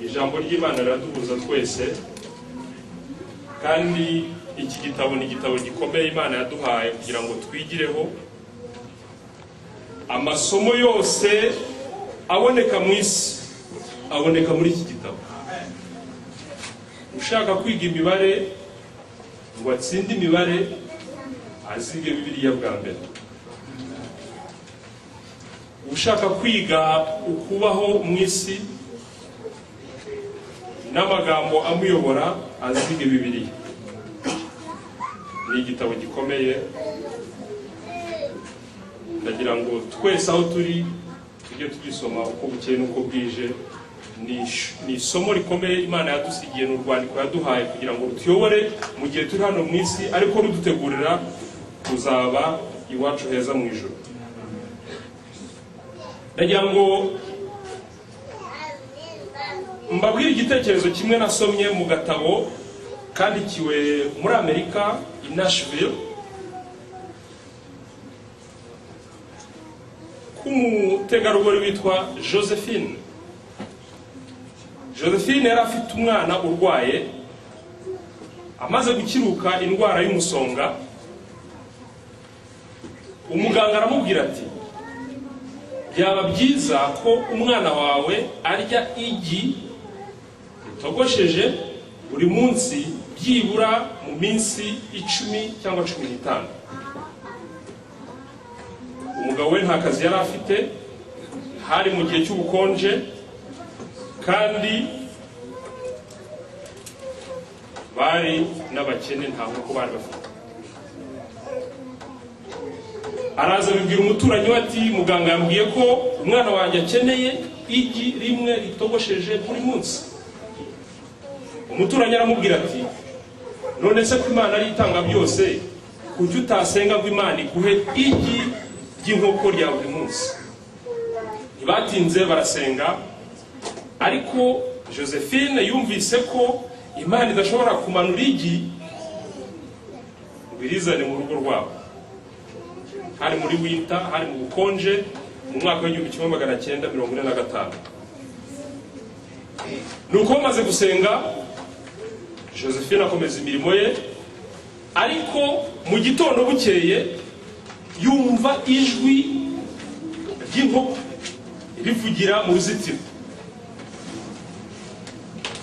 Ijambo ry'Imana riraduhuza twese, kandi iki gitabo ni igitabo gikomeye Imana yaduhaye kugira ngo twigireho amasomo yose aboneka mu isi, aboneka muri iki gitabo. Ushaka kwiga imibare ngo atsinde imibare, azige Bibiliya bwa mbere. Ushaka kwiga ukubaho mu isi n'amagambo amuyobora, azige Bibiliya. Ni igitabo gikomeye. Ndagira ngo twese aho turi tujye tugisoma uko bukeye n'uko bwije. Ni isomo rikomeye Imana yadusigiye, ni urwandiko yaduhaye kugira ngo rutuyobore mu gihe turi hano mu isi, ariko rudutegurira kuzaba iwacu heza mu ijuru. Ndagira ngo mbabwire igitekerezo kimwe nasomye mu gatabo kandikiwe muri Amerika i Nashville, k'umutegarugori witwa Josephine. Josephine yari afite umwana urwaye, amaze gukiruka indwara y'umusonga. Umuganga aramubwira ati: "Byaba byiza ko umwana wawe arya igi ritogosheje buri munsi, byibura mu minsi 10 cyangwa 15." Umugabo we nta kazi yari afite, hari mu gihe cy'ubukonje, kandi bari n'abakene, nta nkoko bari bafite. Araza abibwira umuturanyi we ati: "Muganga yambwiye ko umwana wanjye akeneye igi rimwe ritogosheje buri munsi." Umuturanyi aramubwira ati: "None se ko Imana ari itanga byose, kuki utasenga ngo Imana iguhe igi ry'inkoko rya buri munsi?" Ntibatinze barasenga, ariko Josephine yumvise ko Imana idashobora kumanura igi ngo irizane mu rugo rwabo. Hari muri winter, hari mu bukonje, mu mwaka w'1945. Nuko bamaze gusenga, Josephine akomeza imirimo ye, ariko mu gitondo bukeye yumva ijwi ry'inkoko rivugira mu ruzitiro.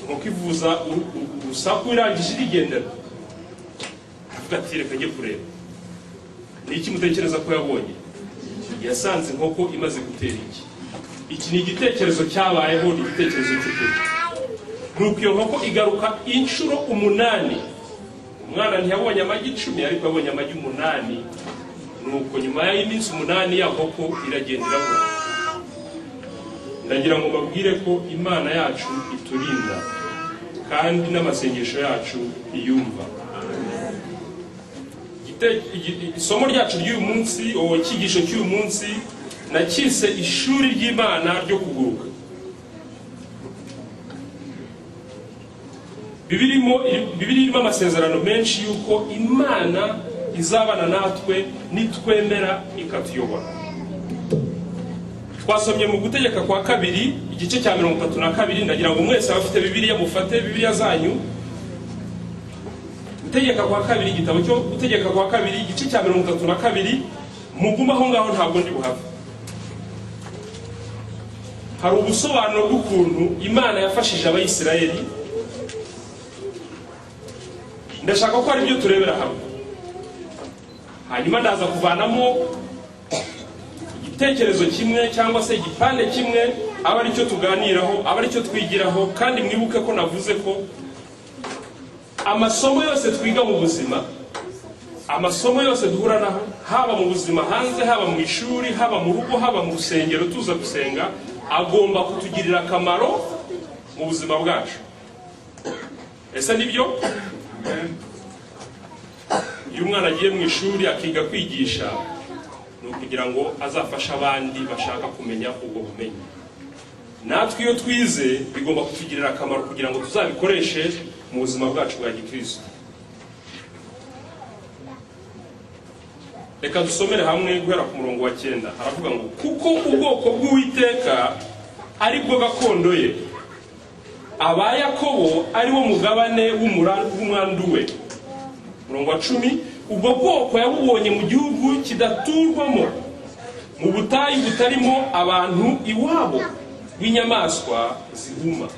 Inkoko ivuza urusaku, irangije irigendera. Aravuga ati: "Reka njye kureba." Ni iki mutekereza ko yabonye? Yasanze inkoko imaze gutera igi. Iki ni igitekerezo cyabayeho, ni igitekerezo cy'ukuri. Nuko iyo nkoko igaruka inshuro 8. Umwana ntiyabonye amagi 10, ariko yabonye amagi 8. Nuko nyuma y'iminsi 8 ya nkoko iragenda irabura. Ndagira ngo mbabwire ko Imana yacu iturinda, kandi n'amasengesho yacu iyumva. Isomo ryacu ry'uyu munsi, uwo cyigisho cy'uyu munsi, nacyise "Ishuri ry'Imana ryo kuguruka". Bibiliya irimo amasezerano menshi y'uko Imana izabana natwe nitwemera ikatuyobora. Twasomye mu Gutegeka kwa Kabiri, igice cya 32. Ndagira ngo mwese abafite Bibiliya mufate Bibiliya zanyu. Gutegeka kwa Kabiri, igitabo cyo Gutegeka kwa Kabiri, igice cya 32. Mugume aho ngaho, ntabwo ndi buhave. Hari ubusobanuro bw'ukuntu Imana yafashije Abayisirayeli. Ndashaka ko ari byo turebera hamwe, hanyuma ndaza kuvanamo igitekerezo kimwe cyangwa se igipande kimwe, aba aricyo tuganiraho, aba aricyo twigiraho. Kandi mwibuke ko navuze ko amasomo yose twiga mu buzima, amasomo yose duhura naho, haba mu buzima hanze, haba mu ishuri, haba mu rugo, haba mu rusengero tuza gusenga, agomba kutugirira akamaro mu buzima bwacu. Ese nibyo? Iyo umwana agiye mu ishuri akiga kwigisha, ni ukugira ngo azafashe abandi bashaka kumenya ubwo bumenyi. Natwe iyo twize bigomba kutugirira akamaro kugira ngo tuzabikoreshe mu buzima bwacu bwa gikristo. Reka dusomere hamwe guhera ku murongo wa 9. Haravuga ngo: "Kuko ubwoko bw'Uwiteka ari bwo gakondo ye, Aba Yakobo ari wo mugabane w'umwandu we. Murongo wa 10, ubwo bwoko yabubonye mu gihugu kidaturwamo, mu butayu butarimo abantu, iwabo w'inyamaswa zihuma.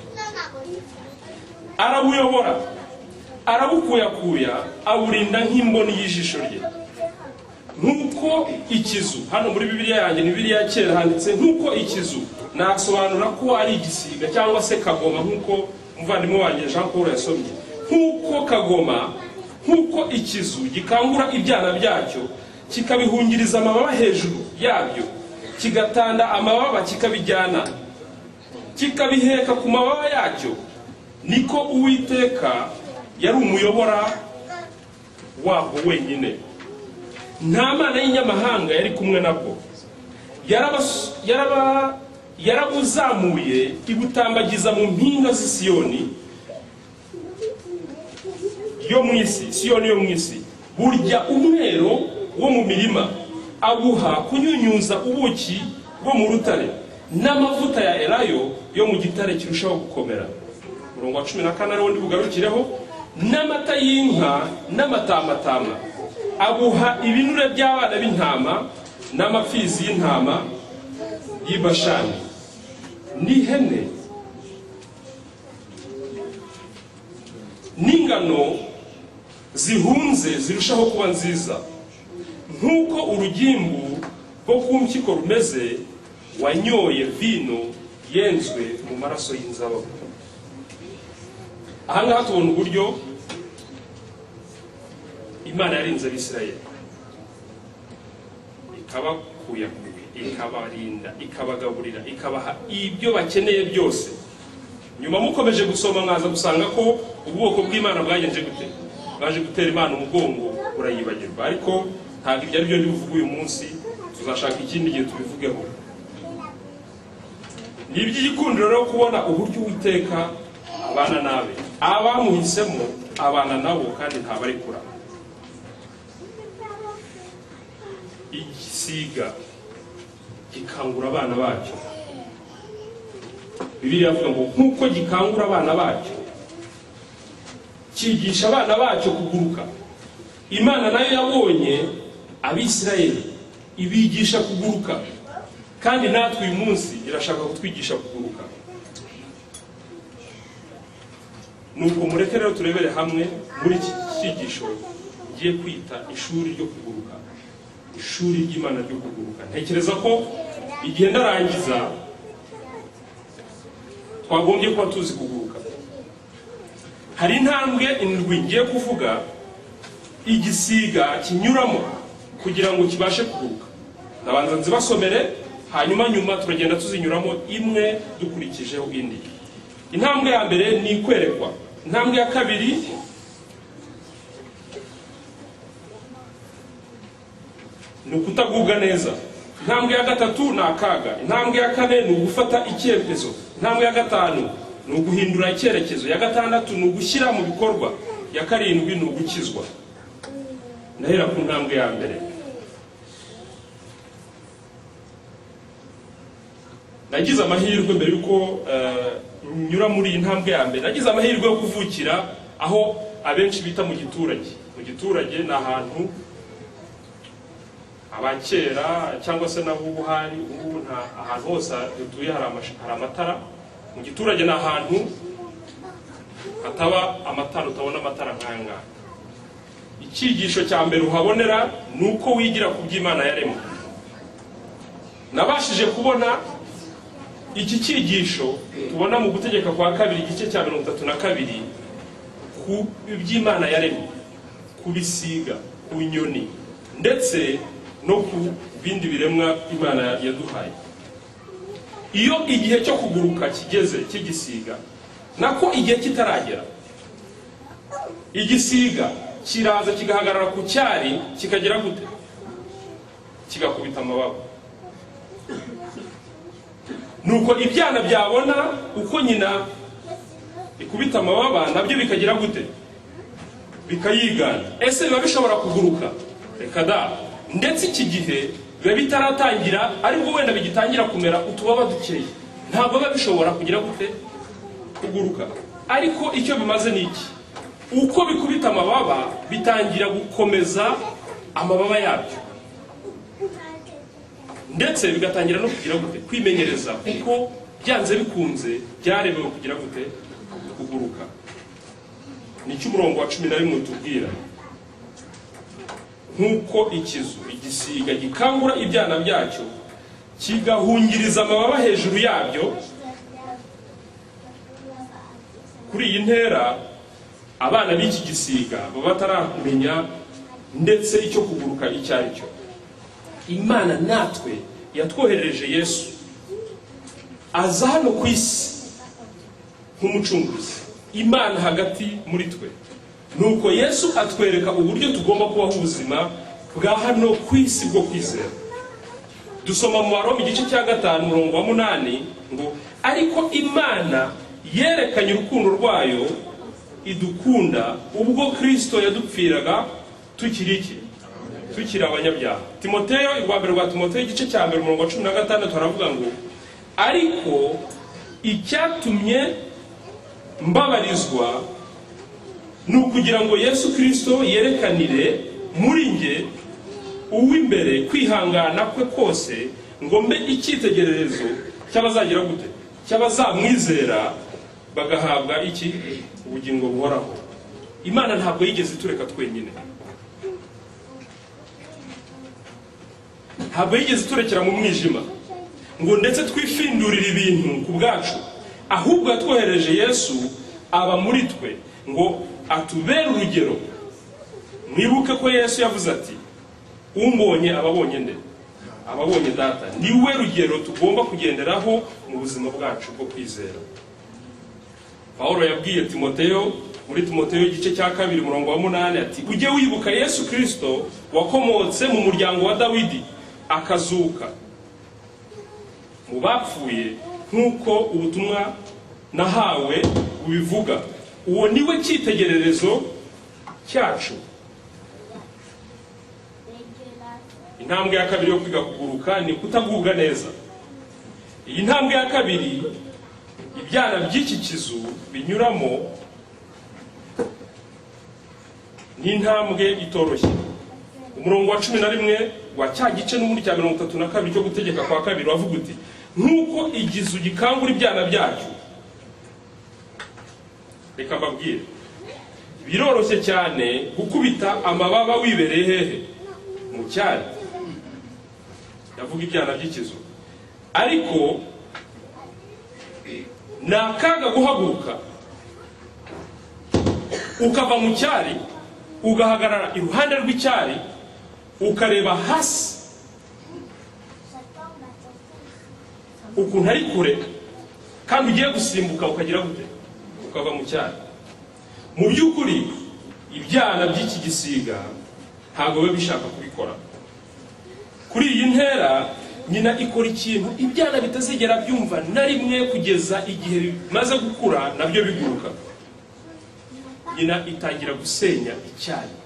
Arabuyobora, arabukuyakuya, aburinda nk'imboni y'ijisho rye. Nk'uko ikizu, hano muri Bibiliya yanjye, ni Bibiliya ya kera, handitse nk'uko ikizu, nasobanura ko ari igisiga cyangwa se kagoma, nk'uko umuvandimwe wanjye Jean Paul yasomye. Nk'uko kagoma, nk'uko ikizu gikangura ibyana byacyo, kikabihungiriza amababa hejuru yabyo, kigatanda amababa, kikabijyana, kikabiheka ku mababa yacyo, niko Uwiteka yari umuyobora wabwo wenyine. Nta mana y'inyamahanga yari kumwe nabwo. Yarabuzamuye, ibutambagiza mu mpinga z'Isiyoni yo mu isi, Siyoni yo mu isi. Burya umwero wo mu mirima, abuha kunyunyuza ubuki bwo mu rutare n'amavuta ya elayo yo mu gitare kirushaho gukomera. Umurongo wa 14 ariwo ndi bugarukireho. N'amata y'inka n'amatamatama, abuha ibinure by'abana b'intama n'amapfizi y'intama y'i Bashani n'ihene n'ingano zihunze zirushaho kuba nziza. Nk'uko urugimbu rwo ku mpyiko rumeze, wanyoye vino yenzwe mu maraso y'inzababu. Aha ngaha tubona uburyo Imana yarinze Abisirayeli, ikabakuyakuya, ikabarinda, ikabagaburira, ikabaha ibyo bakeneye byose. Nyuma mukomeje gusoma, mwaza gusanga ko ubwoko bw'Imana bwagenje gute? Baje gutera Imana umugongo, burayibagirwa. Ariko ntabwo ibyo ari byo ndi buvuge uyu munsi, tuzashaka ikindi gihe tubivugeho. Ni iby'igikundiro rero kubona uburyo Uwiteka abana nabe, abamuhisemo abana nabo kandi ntabarekura. Igisiga gikangura abana bacyo. Bibiliya iravuga ngo nk'uko gikangura abana bacyo, cyigisha abana bacyo kuguruka. Imana nayo yabonye Abisirayeli, ibigisha kuguruka, kandi natwe uyu munsi irashaka kutwigisha kuguruka. Nuko mureke rero turebere hamwe muri iki cyigisho ngiye kwita ishuri ryo kuguruka, ishuri ry'Imana ryo kuguruka. Ntekereza ko igihe ndarangiza twagombye kuba tuzi kuguruka. Hari intambwe indwi ngiye kuvuga igisiga kinyuramo kugira ngo kibashe kuguruka. Ndabanza nzibasomere, hanyuma nyuma turagenda tuzinyuramo imwe dukurikijeho indi. Intambwe ya mbere ni ikwerekwa. Intambwe ya kabiri ni ukutagubwa neza. Intambwe ya gatatu ni akaga. Intambwe ya kane ni ugufata icyerekezo. Intambwe ya gatanu ni uguhindura icyerekezo. Ya gatandatu ni ugushyira mu bikorwa. Ya karindwi ni ugukizwa. Ndahera ku ntambwe ya mbere. Nagize amahirwe mbere yuko nyura muri iyi ntambwe ya mbere, nagize amahirwe yo kuvukira aho abenshi bita mu giturage. Mu giturage ni ahantu abakera cyangwa se nabo ubu hari, ubu nta ahantu hose dutuye hari amatara. Mu giturage ni ahantu hataba amatara, utabona amatara nk'aya ngaya. Icyigisho cya mbere uhabonera ni uko wigira ku by'Imana yaremye. Nabashije kubona iki cyigisho tubona mu Gutegeka kwa Kabiri igice cya 32, ku by'Imana yaremye, ku bisiga, ku nyoni, ndetse no ku bindi biremwa Imana yaduhaye. Iyo igihe cyo kuguruka kigeze cy'igisiga, nako igihe kitaragera, igisiga kiraza kigahagarara ku cyari, kikagira gute? Kigakubita amababa. Nuko ibyana byabona uko nyina ikubita amababa, nabyo bikagira gute? Bikayigana. Ese biba bishobora kuguruka? Reka da. Ndetse iki gihe biba bitaratangira, ariko wenda bigitangira kumera utubaba dukeya, ntabwo biba bishobora kugira gute? Kuguruka. Ariko icyo bimaze ni iki? Uko bikubita amababa, bitangira gukomeza amababa yabyo, ndetse bigatangira no kugira gute? Kwimenyereza, kuko byanze bikunze byaremewe kugira gute? Kuguruka. Nicyo umurongo wa 11 utubwira: "Nk'uko ikizu, igisiga, gikangura ibyana byacyo, kigahungiriza amababa hejuru yabyo." Kuri iyi ntera, abana b'iki gisiga baba bataramenya ndetse icyo kuguruka icyo ari cyo. Imana natwe yatwoherereje Yesu, aza hano ku isi nk'umucunguzi, Imana hagati muri twe. Nuko Yesu atwereka uburyo tugomba kubaho ubuzima bwa hano ku isi bwo kwizera. Dusoma mu Baroma igice cya 5, umurongo wa 8 ngo: "Ariko Imana yerekanye urukundo rwayo idukunda ubwo Kirisito yadupfiraga tukiri iki? Tukiri abanyabyaha." Timoteyo, irwa mbere rwa Timoteyo, igice cya 1, umurongo wa 16, haravuga ngo: "Ariko icyatumye mbabarizwa ni ukugira ngo Yesu Kirisito yerekanire muri nge uw'imbere kwihangana kwe kose, ngo mbe icyitegererezo cy'abazagira gute? Cy'abazamwizera bagahabwa iki? Ubugingo buhoraho." Imana ntabwo yigeze itureka twenyine, ntabwo yigeze iturekera mu mwijima ngo ndetse twifindurire ibintu ku bwacu, ahubwo yatwohereje Yesu aba muri twe ngo atubere urugero. Mwibuke ko Yesu yavuze ati: "Umbonye aba abonye nde? Aba abonye Data." Niwe rugero tugomba kugenderaho mu buzima bwacu bwo kwizera. Pawulo yabwiye Timoteyo muri Timoteyo igice cya 2, umurongo wa 8 ati: "Ujye wibuka Yesu Kirisito wakomotse mu muryango wa Dawidi, akazuka mu bapfuye, nk'uko ubutumwa nahawe bubivuga. Uwo niwe cyitegererezo cyacu." Intambwe ya kabiri yo kwiga kuguruka ni kutagubwa neza. Iyi ntambwe ya kabiri ibyana by'iki kizu binyuramo ni intambwe itoroshye. Umurongo wa 11 wa cya gice n'ubundi cya 32 cyo Gutegeka kwa Kabiri wavuga uti: "Nk'uko igizu gikangura ibyana byacyo." Reka mbabwire, biroroshye cyane gukubita amababa wibereye hehe? Mu cyari. Ndavuga ibyana by'ikizu. Ariko ni akaga guhaguruka ukava mu cyari, ugahagarara iruhande rw'icyari, ukareba hasi ukuntu ari kure, kandi ugiye gusimbuka ukagira gute? Ukava mu cyari. Mu by'ukuri, ibyana by'iki gisiga ntabwo biba bishaka kubikora. Kuri iyi ntera, nyina ikora ikintu ibyana bitazigera byumva na rimwe kugeza igihe bimaze gukura nabyo biguruka. Nyina itangira gusenya icyari.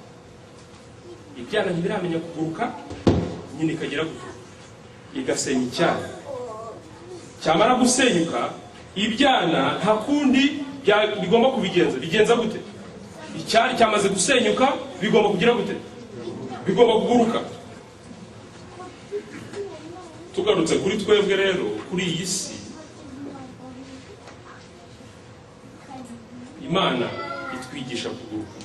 Ibyana ntibiramenya kuguruka, nyina ikagira gute? Igasenya icyari. Cyamara gusenyuka, ibyana nta kundi bigomba kubigenza. Bigenza gute? Icyari cyamaze gusenyuka, bigomba kugira gute? Bigomba kuguruka. Tugarutse kuri twebwe rero, kuri iyi si, Imana itwigisha kuguruka.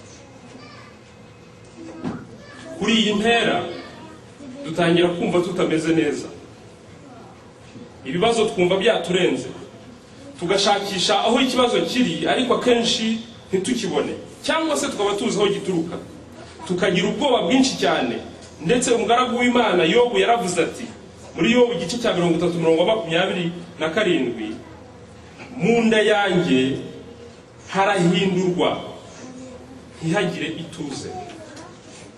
Kuri iyi ntera dutangira kumva tutameze neza, ibibazo twumva byaturenze, tugashakisha aho ikibazo kiri, ariko akenshi ntitukibone, cyangwa se tukaba tuzi aho gituruka, tukagira ubwoba bwinshi cyane. Ndetse umugaragu w'Imana Yobu yaravuze ati, muri Yobu igice cya 30, umurongo 27: "Mu nda yanjye harahindurwa, ntihagire ituze."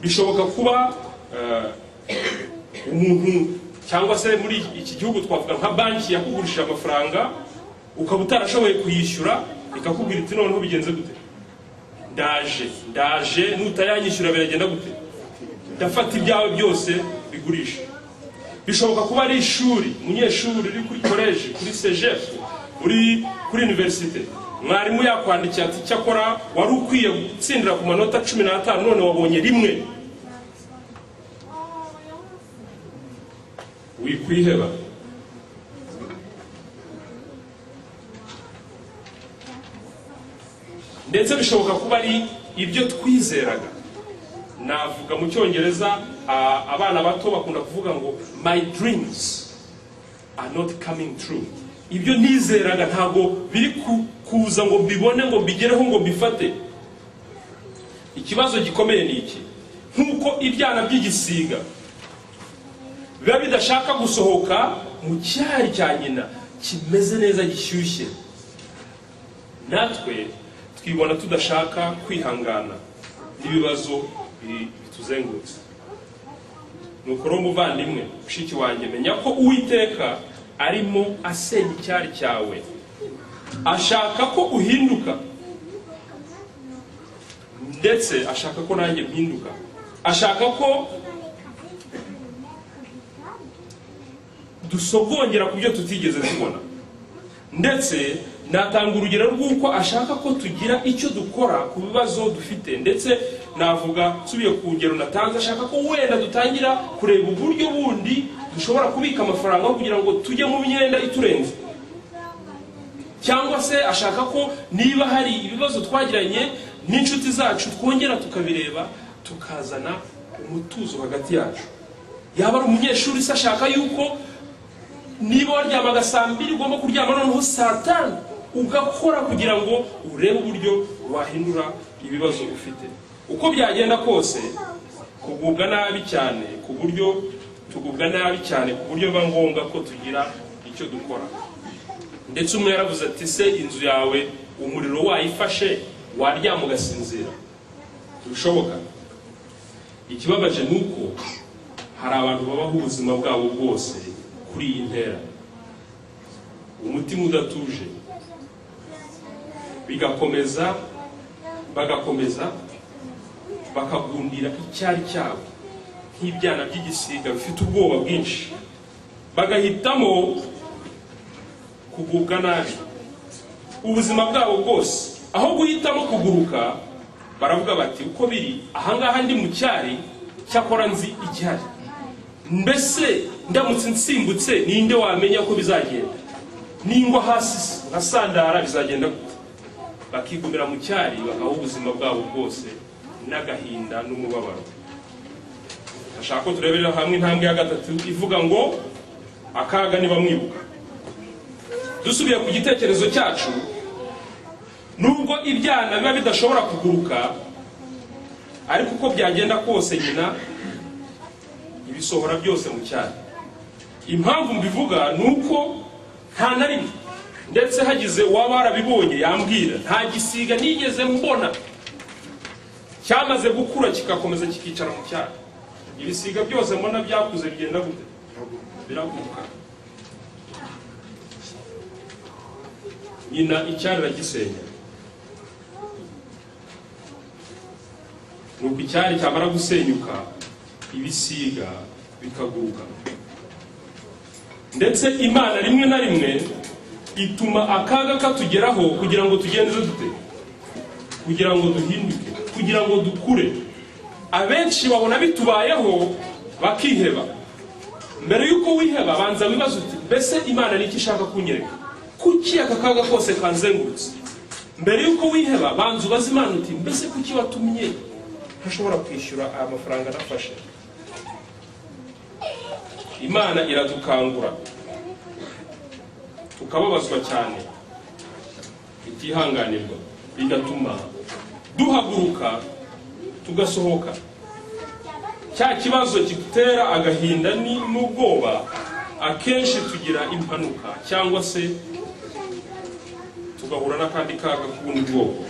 Bishoboka kuba umuntu, cyangwa se muri iki gihugu twavuga nka banki, yakugurishije amafaranga ukaba utarashoboye kuyishyura, ikakubwira iti: "Noneho bigenze gute? Ndaje, ndaje, nutayanyishyura biragenda gute? Ndafata ibyawe byose bigurisha." Bishoboka kuba ari ishuri, umunyeshuri uri kuri koleji, kuri cégep, Uri kuri université, mwarimu yakwandikiye ati: "Cyakora wari ukwiye gutsindira ku manota 15, none wabonye 1." Wikwiheba. Ndetse bishoboka kuba ari ibyo twizeraga. Navuga mu Cyongereza, abana bato bakunda kuvuga ngo "My dreams are not coming true." Ibyo nizeraga ntabwo biri kuza ngo mbibone, ngo mbigereho, ngo mbifate. Ikibazo gikomeye ni iki: nk'uko ibyana by'igisiga biba bidashaka gusohoka mu cyari cya nyina kimeze neza, gishyushye, natwe twibona tudashaka kwihangana n'ibibazo bituzengurutse. Nuko rero, umuvandimwe, mushiki wanjye, menya ko Uwiteka arimo asenya icyari cyawe. Ashaka ko uhinduka, ndetse ashaka ko nanjye mpinduka. Ashaka ko dusogongera ku byo tutigeze tubona. Ndetse natanga urugero rw'uko ashaka ko tugira icyo dukora ku bibazo dufite. Ndetse navuga, nsubiye ku ngero natanze, ashaka ko wenda dutangira kureba uburyo bundi dushobora kubika amafaranga kugira ngo tujye mu myenda iturenze, cyangwa se ashaka ko niba hari ibibazo twagiranye n'inshuti zacu twongera tukabireba, tukazana umutuzo hagati yacu. Yaba ari umunyeshuri se, ashaka yuko niba waryamaga saa 2, ugomba kuryama noneho saa 5, ugakora kugira ngo urebe uburyo wahindura ibibazo ufite. Uko byagenda kose, kugubwa nabi cyane ku buryo tugubwa nabi cyane ku buryo biba ngombwa ko tugira icyo dukora. Ndetse umwe yaravuze ati: "Se inzu yawe umuriro wayifashe, waryama ugasinzira?" Ntibishoboka. Ikibabaje ni uko hari abantu babaho ubuzima bwabo bwose kuri iyi ntera, umutima udatuje, bigakomeza, bagakomeza bakagundira icyari cyabo nk'ibyana by'igisiga bifite ubwoba bwinshi, bagahitamo kugubwa nabi ubuzima bwabo bwose aho guhitamo kuguruka. Baravuga bati: "Uko biri ahangaha, ndi mu cyari, cyakora nzi igihari. Mbese ndamutse nsimbutse, ninde wamenya ko bizagenda? Ningwa hasi nkasandara, bizagenda gute?" Bakigumira mu cyari, bakabaho ubuzima bwabo bwose n'agahinda n'umubabaro. Ndashaka ko turebera hamwe intambwe ya gatatu ivuga ngo "Akaga ntibamwibuka". Dusubiye ku gitekerezo cyacu, nubwo ibyana biba bidashobora kuguruka, ariko uko byagenda kose nyina ibisohora byose mu cyari. Impamvu mbivuga ni uko nta na rimwe, ndetse hagize uwaba warabibonye yambwira, nta gisiga nigeze mbona cyamaze gukura kigakomeza kikicara mu cyari. Ibisiga byose mbona byakuze bigenda gute? Biraguruka. Nyina icyari iragisenya. Nuko icyari cyamara gusenyuka, ibisiga bikaguruka. Ndetse Imana rimwe na rimwe ituma akaga katugeraho kugira ngo tugenze dute? Kugira ngo duhinduke, kugira ngo dukure. Abenshi babona bitubayeho bakiheba. Mbere y'uko wiheba, banza wibaze uti: "Mbese Imana ni iki ishaka kunyereka? Kuki aka kaga kose kanzengurutse?" Mbere y'uko wiheba, banza ubaze Imana uti: "Mbese kuki watumye ntashobora kwishyura aya mafaranga nafashe?" Imana iradukangura, tukababazwa cyane bitihanganirwa, bigatuma duhaguruka tugasohoka. Cya kibazo kidutera agahinda n'ubwoba, akenshi tugira impanuka cyangwa se tugahura n'akandi kaga k'ubundi bwoko.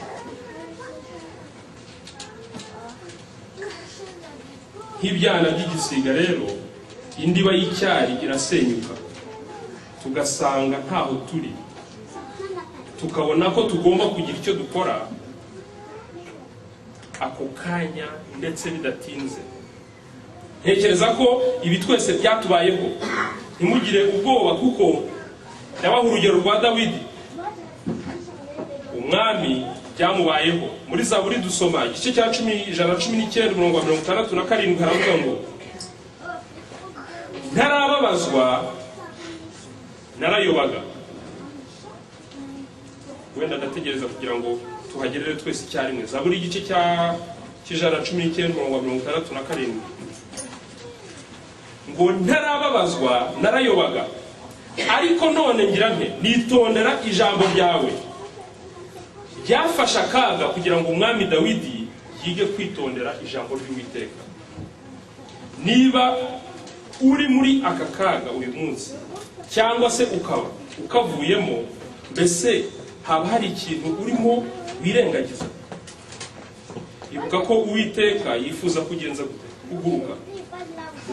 Nk'ibyana by'igisiga rero, indiba y'icyari irasenyuka, tugasanga ntaho turi, tukabona ko tugomba kugira icyo dukora ako kanya, ndetse bidatinze. Ntekereza ko ibi twese byatubayeho. Ntimugire ubwoba, kuko ndabaha urugero rwa Dawidi. Umwami byamubayeho. Muri Zaburi dusoma igice cya 119, umurongo wa 67, haravuga ngo: "Ntarababazwa narayobaga." Wenda ndategereza kugira ngo tuhagerere twese icyarimwe. Zaburi igice cya 119, umurongo wa 67, ngo: "Ntarababazwa narayobaga, ariko none ngira nte? Nitondera ijambo ryawe." Byafashe akaga kugira ngo Umwami Dawidi yige kwitondera ijambo ry'Uwiteka. Niba uri muri aka kaga uyu munsi, cyangwa se ukaba ukavuyemo, mbese haba hari ikintu urimo wirengagiza? Ibuka ko Uwiteka yifuza kugenza gute? Kuguruka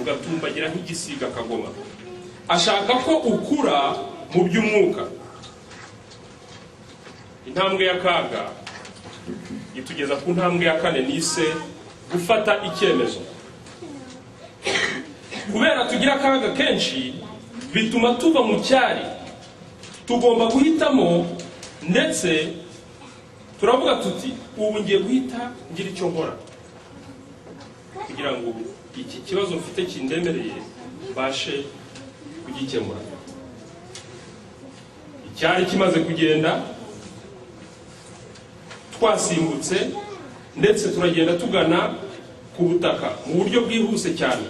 ugatumbagira nk'igisiga kagoma. Ashaka ko ukura mu by'umwuka. Intambwe y'akaga itugeza ku ntambwe ya kane nise gufata icyemezo. Kubera tugira akaga kenshi, bituma tuva mu cyari. Tugomba guhitamo, ndetse turavuga tuti: "Ubu ngiye guhita ngira icyo nkora kugira ngo iki kibazo mfite kindemereye mbashe kugikemura." Icyari kimaze kugenda, twasimbutse, ndetse turagenda tugana ku butaka mu buryo bwihuse cyane.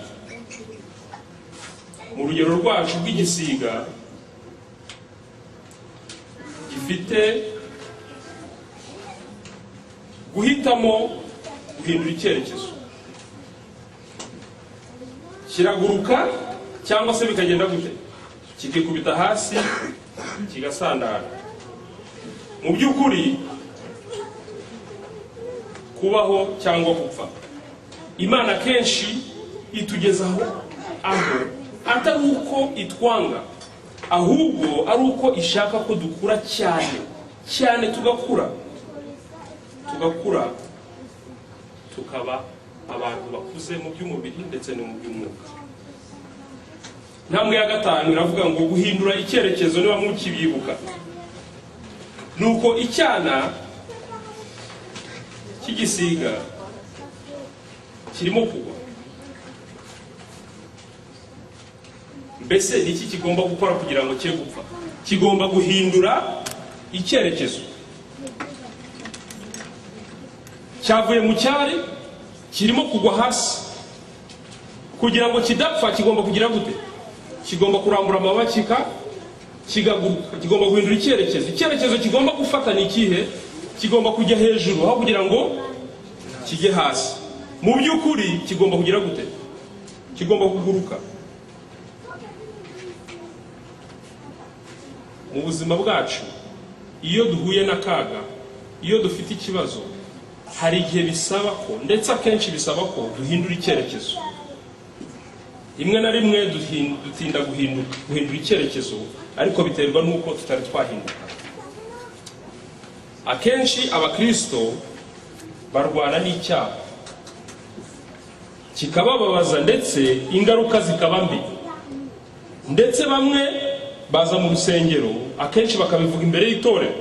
Mu rugero rwacu rw'igisiga gifite guhitamo guhindura icyerekezo, kiraguruka cyangwa se bikagenda gute? Kikikubita hasi, kigasandara. Mu by'ukuri, kubaho cyangwa gupfa. Imana kenshi itugezaho aho atari uko itwanga, ahubwo ari uko ishaka ko dukura cyane cyane, tugakura, tugakura, tukaba abantu bakuze mu by'umubiri ndetse no mu by'umwuka. Intambwe ya gatanu iravuga ngo guhindura icyerekezo. Niba mukibibuka, ni uko icyana cy'igisiga kirimo kugwa. Mbese ni iki kigomba gukora kugira ngo cye gupfa? Kigomba guhindura icyerekezo. Cyavuye mu cyari, kirimo kugwa hasi. Kugira ngo kidapfa, kigomba kugira gute? Kigomba kurambura amababa, kikaguruka. Kigomba guhindura icyerekezo. Icyerekezo kigomba gufata ni ikihe? Kigomba kujya hejuru aho kugira ngo kijye hasi. Mu by'ukuri, kigomba kugira gute? Kigomba kuguruka. Mu buzima bwacu, iyo duhuye n'akaga, iyo dufite ikibazo, hari igihe bisaba ko, ndetse akenshi bisaba ko duhindura icyerekezo. Rimwe na rimwe dutinda guhindura icyerekezo, ariko biterwa n'uko tutari twahinduka. Akenshi Abakristo barwana n'icyaha, kikabababaza, ndetse ingaruka zikaba mbi. Ndetse bamwe baza mu rusengero, akenshi bakabivuga imbere y'itorero,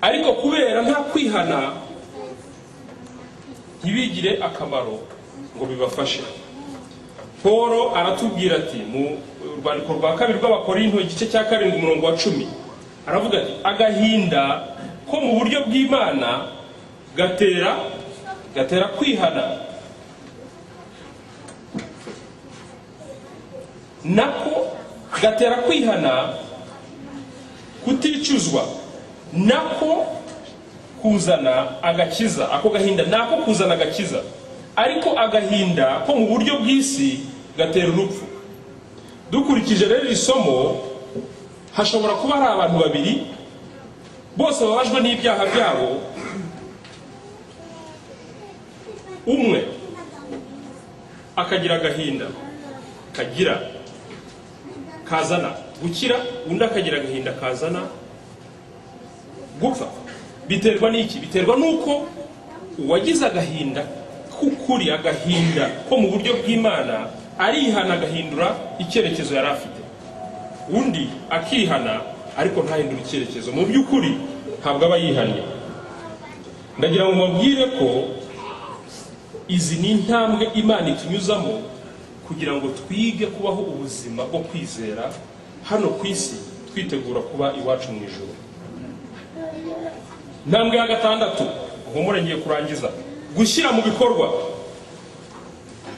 ariko kubera nta kwihana ntibigire akamaro ngo bibafashe. Paul aratubwira ati, mu rwandiko rwa kabiri rw'Abakorinto, igice cya 7, umurongo wa 10, aravuga ati: "Agahinda ko mu buryo bw'Imana gatera kwihana, nako gatera kwihana kuticuzwa, nako kuzana agakiza." Ako gahinda nako kuzana agakiza, ariko agahinda ko mu buryo bw'isi gatera urupfu. Dukurikije rero iri somo, hashobora kuba hari abantu babiri bose babajwe n'ibyaha byabo. Umwe akagira agahinda kazana gukira, undi akagira agahinda kazana gupfa. Biterwa n'iki? Biterwa n'uko uwagize agahinda k'ukuri, agahinda ko mu buryo bw'Imana, arihana agahindura icyerekezo yari afite, undi akihana ariko ntahindure icyerekezo. Mu by'ukuri Ntabwo aba yihannye. Ndagira ngo mubwire ko izi ni intambwe Imana itunyuzamo kugira ngo twige kubaho ubuzima bwo kwizera hano ku isi, twitegura kuba iwacu mu ijuru. Intambwe ya gatandatu, humure ngiye kurangiza: gushyira mu bikorwa.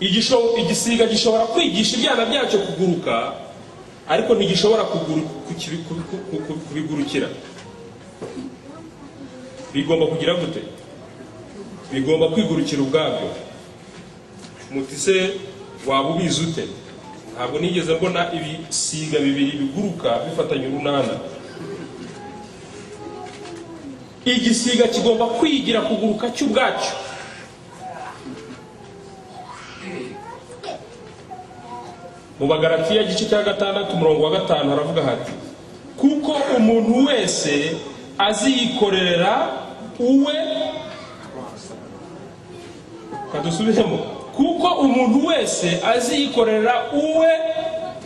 Igisiga gishobora kwigisha ibyana byacyo kuguruka, ariko ntigishobora kubigurukira. Bigomba kugira gute? Bigomba kwigurukira ubwabyo. Muti se waba ubizi ute? Ntabwo nigeze mbona ibisiga bibiri biguruka bifatanya urunana. Igisiga kigomba kwigira kuguruka cy'ubwacyo. Mu Bagalatiya, igice cya 6, umurongo wa 5, haravuga hati: "Kuko umuntu wese aziyikorera uwe." Kadusubiremo: "Kuko umuntu wese aziyikorera uwe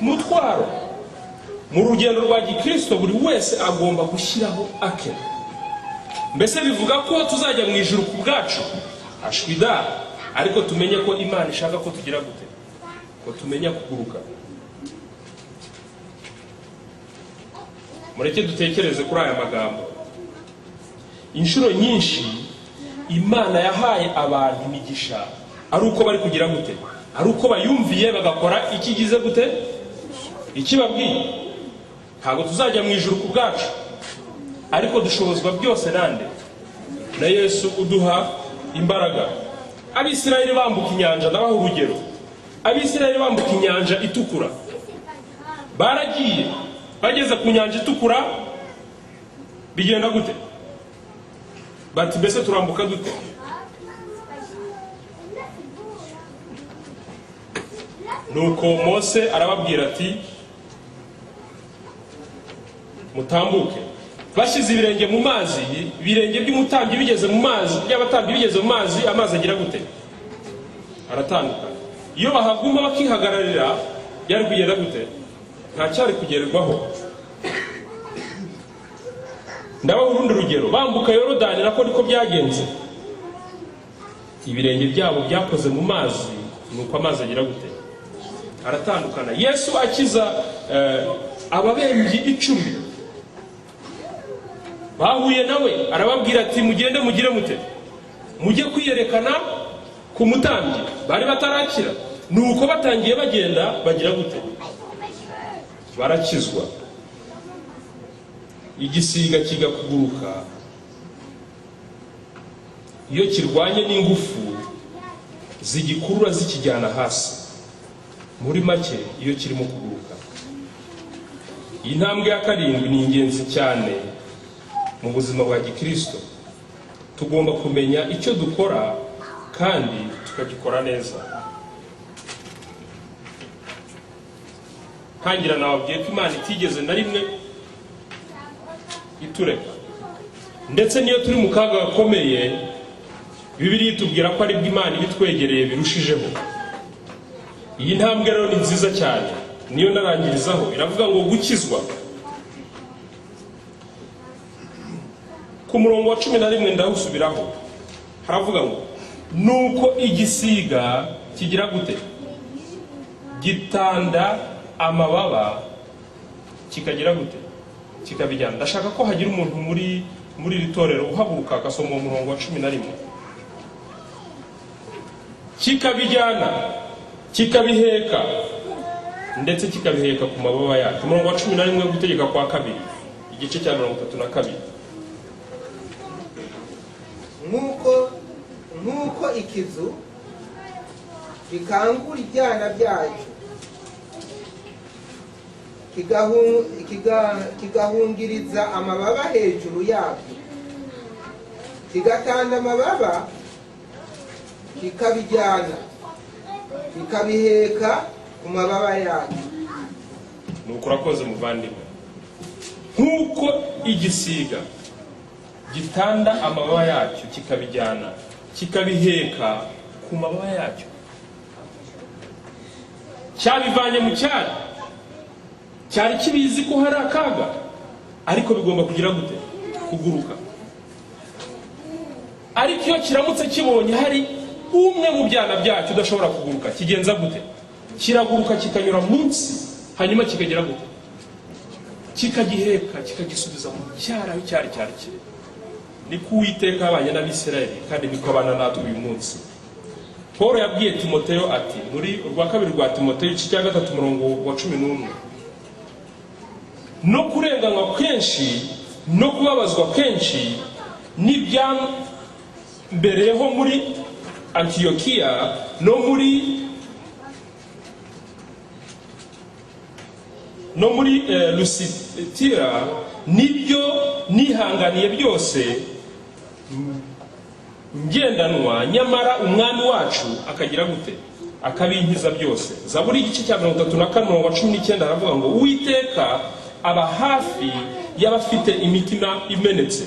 mutwaro." Mu rugendo rwa gikristo, buri wese agomba gushyiraho ake. Mbese bivuga ko tuzajya mu ijuru ku bwacu? Ashwida. Ariko tumenye ko Imana ishaka ko tugira gute? Ko tumenya kuguruka. Mureke dutekereze kuri aya magambo. Inshuro nyinshi Imana yahaye abantu imigisha ari uko bari kugira gute? Ari uko bayumviye, bagakora ikigize gute? Ikibabwiye. Ntabwo tuzajya mu ijuru ku bwacu, ariko dushobozwa byose nande? Na Yesu uduha imbaraga. Abisirayeli bambuka inyanja, ndabaha urugero. Abisirayeli bambuka Inyanja Itukura, baragiye, bageze ku Nyanja Itukura bigenda gute? Bati: "Mbese turambuka dute?" Nuko Mose arababwira ati: "Mutambuke." Bashyize ibirenge mu mazi, ibirenge by'umutambyi bigeze mu mazi, by'abatambyi bigeze mu mazi, amazi agira gute? Aratandukana. Iyo bahaguma bakihagararira, byari kugenda gute? Nta cyari kugerwaho. Ndabaha urundi rugero: bambuka Yorodani, nako niko byagenze. Ibirenge byabo byakoze mu mazi, nuko amazi agira gute? Aratandukana. Yesu akiza ababembyi 10 bahuye nawe, arababwira ati: "Mugende, mugire mute? Mujye kwiyerekana ku mutambyi." Bari batarakira. Nuko batangiye bagenda, bagira gute? Barakizwa. Igisiga kiga kuguruka iyo kirwanye n'ingufu zigikurura zikijyana hasi. Muri make, iyo kirimo kuguruka. Iyi ntambwe ya karindwi ni ingenzi cyane mu buzima bwa gikristo. Tugomba kumenya icyo dukora kandi tukagikora neza. Ntangira nababwiye ko Imana itigeze na rimwe itureka. Ndetse n'iyo turi mu kaga gakomeye, Bibiliya itubwira ko aribwo Imana iba itwegereye birushijeho. Iyi ntambwe rero ni nziza cyane, niyo narangirizaho. Iravuga ngo gukizwa. Ku murongo wa 11 ndawusubiraho, haravuga ngo: "Nuko igisiga kigira gute? Gitanda amababa, kikagira gute? Kikabijyana." Ndashaka ko hagira umuntu muri iri torero uhaguruka agasoma uwo murongo wa 11. Kikabijyana, kikabiheka, ndetse kikabiheka ku mababa yacyo. Umurongo wa 11 wo Gutegeka kwa Kabiri, igice cya 32. Nk'uko ikizu gikangura ibyana byacyo, kigahungiriza amababa hejuru yabyo, kigatanda amababa, kikabijyana, kikabiheka ku mababa yacyo. Nuko urakoze, muvandimwe. Nk'uko igisiga gitanda amababa yacyo, kikabijyana, kikabiheka ku mababa yacyo, cyabivanye mu cyari, cyari kibizi ko hari akaga, ariko bigomba kugira gute? Kuguruka. Ariko iyo kiramutse kibonye hari umwe mu byana byacyo udashobora kuguruka, kigenza gute? Kiraguruka kikanyura munsi, hanyuma kikagera gute? Kikagiheka, kikagisubiza mu cyari aho cyari cyari kiri. Niko Uwiteka yabanye n'Abisirayeli, kandi niko abana natwe uyu munsi. Paul yabwiye Timoteyo ati, muri urwa kabiri rwa Timoteyo, igice cya 3, umurongo wa 11: "No kurenganywa kenshi no kubabazwa kenshi n'ibyambereyeho muri Antiyokiya no muri Lusitira, nibyo nihanganiye byose ngendanwa, nyamara Umwami wacu akagira gute? Akabinkiza byose." Zaburi igice cya 34, umurongo wa 19, aravuga ngo: "Uwiteka aba hafi y'abafite imitima imenetse,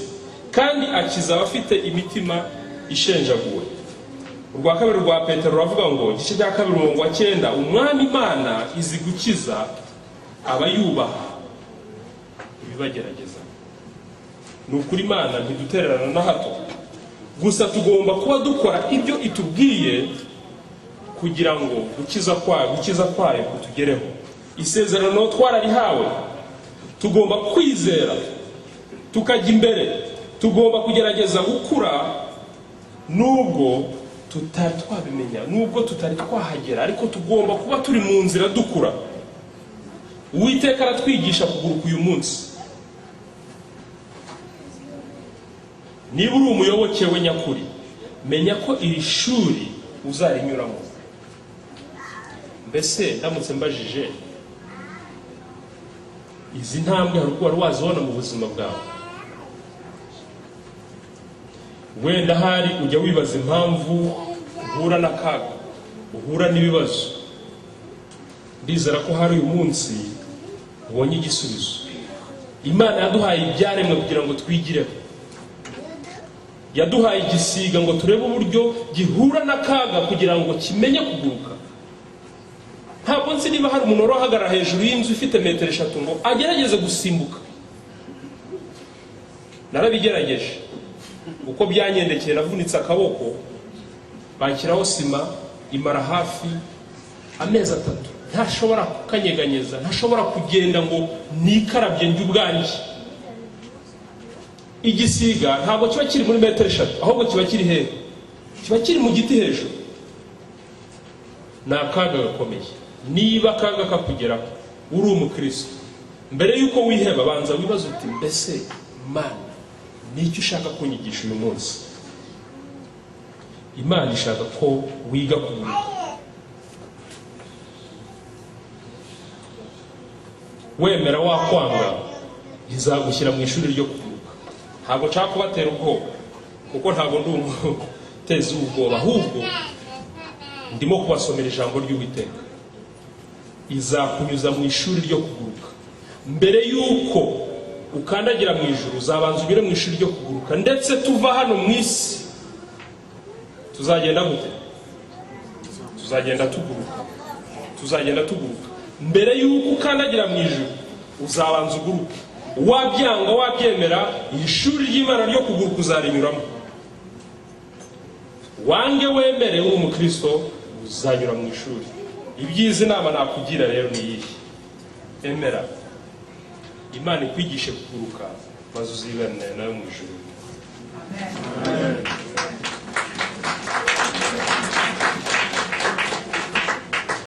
kandi akiza abafite imitima ishenjaguwe." Urwa kabiri rwa Petero ruravuga ngo, igice cya 2, umurongo wa 9: "Umwami Imana izi gukiza abayubaha ibibagerageza." Ni ukuri, Imana ntidutererana na hato. Gusa tugomba kuba dukora ibyo itubwiye kugira ngo gukiza kwayo kutugereho. Isezerano twararihawe, tugomba kwizera tukajya imbere. Tugomba kugerageza gukura nubwo tutari twabimenya, nubwo tutari twahagera, ariko tugomba kuba turi mu nzira dukura. Uwiteka aratwigisha kuguruka uyu munsi. Niba uri umuyoboke we nyakuri, menya ko iri shuri uzarinyuramo. Mbese ndamutse mbajije, izi ntambwe hari uko wari wazibona mu buzima bwawe? Wenda ahari ujya wibaza impamvu uhura n'akaga, uhura n'ibibazo. Ndizera ko hari uyu munsi ubonye igisubizo. Imana yaduhaye ibyaremwe kugira ngo twigireho. Yaduhaye igisiga ngo turebe uburyo gihura n'akaga kugira ngo kimenye kuguruka. Ntabwo nzi niba hari umuntu wari uhagarara hejuru y'inzu ifite metero 3 ngo agerageze gusimbuka. Narabigerageje. Uko byangendekeye, navunitse akaboko, banshyiraho sima imara hafi amezi 3, ntashobora kukanyeganyeza, ntashobora kugenda ngo nikarabye njye ubwanjye. Igisiga ntabwo kiba kiri muri metero 3, ahubwo kiba kiri hehe? Kiba kiri mu giti hejuru. Ni akaga gakomeye. Niba akaga kakugeraho uri umukristo, mbere y'uko wiheba, banza wibaze uti: "Mbese Mana, ni icyo ushaka kunyigisha uyu munsi?" Imana ishaka ko wiga kuguruka. Wemera wakwanga, izagushyira mu ishuri ryo kuguruka. Ntabwo nshaka kubatera ubwoba, kuko ntabwo ndi umutezi w'ubwoba, ahubwo ndimo kubasomera ijambo ry'Uwiteka. Izakunyuza mu ishuri ryo kuguruka. Mbere y'uko ukandagira mu ijuru, uzabanza unyure mu ishuri ryo kuguruka. Ndetse tuva hano mu isi tuzagenda gute? Tuzagenda tuguruka, tuzagenda tuguruka. Mbere y'uko ukandagira mu ijuru, uzabanza uguruke. Wabyanga wabyemera, iri shuri ry'Imana ryo kuguruka uzarinyuramo. Wange wemere, uri umukristo uzanyura mu ishuri. Ibyiza, inama nakugira rero ni iyihe? Emera Imana ikwigishe kuguruka, maze uzibane nayo mu ijuru.